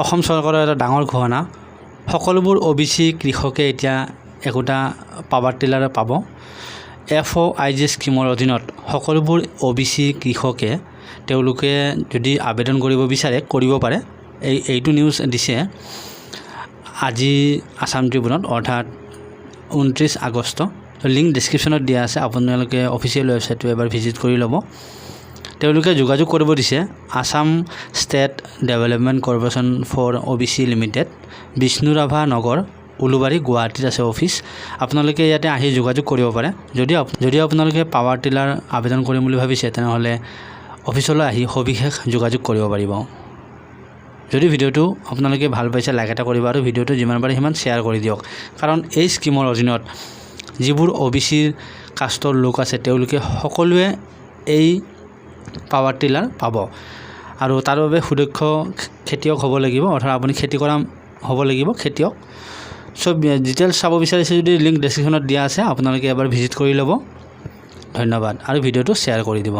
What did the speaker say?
অসম চৰকাৰৰ এটা ডাঙৰ ঘোষণা। সকলোবোৰ অ' বি চি কৃষকে এতিয়া একোটা পাৱাৰ টিলাৰ পাব। এফ অ' I G স্কীমৰ অধীনত সকলোবোৰ অ' বি চি কৃষকে তেওঁলোকে যদি আবেদন কৰিব বিচাৰে, কৰিব পাৰে। এইটো নিউজ দিছে আজি আছাম ট্ৰিবিউনত, অৰ্থাৎ 29 আগষ্ট। লিংক ডিছক্ৰিপশ্যনত দিয়া আছে, আপোনালোকে অফিচিয়েল ৱেবছাইটটো এবাৰ ভিজিট কৰি ল'ব। তেওঁলোকে যোগাযোগ কৰিব দিছে Assam State Development Corporation for OBC Limited, Bishnu Rabha নগৰ, উলুবাৰী, গুৱাহাটীত আছে অফিচ। আপোনালোকে ইয়াতে আহি যোগাযোগ কৰিব পাৰে। যদি আপোনালোকে পাৱাৰ টিলাৰ আবেদন কৰিম বুলি ভাবিছে, তেনেহ'লে অফিচলৈ আহি সবিশেষ যোগাযোগ কৰিব পাৰিব। যদি ভিডিঅ'টো আপোনালোকে ভাল পাইছে, লাইক এটা কৰিব আৰু ভিডিঅ'টো যিমান পাৰে সিমান শ্বেয়াৰ কৰি দিয়ক। কাৰণ এই স্কীমৰ অধীনত যিবোৰ অ' বি চিৰ কাষ্টৰ লোক আছে, তেওঁলোকে সকলোৱে এই পাৱাৰ টিলাৰ পাব আৰু তাৰ বাবে সুদক্ষ খেতিয়ক হ'ব লাগিব, অৰ্থাৎ আপুনি খেতি কৰা হ'ব লাগিব খেতিয়ক। চব ডিটেইলছ চাব বিচাৰিছে যদি লিংক ডেছক্ৰিপশ্যনত দিয়া আছে, আপোনালোকে এবাৰ ভিজিট কৰি ল'ব। ধন্যবাদ আৰু ভিডিঅ'টো শ্বেয়াৰ কৰি দিব।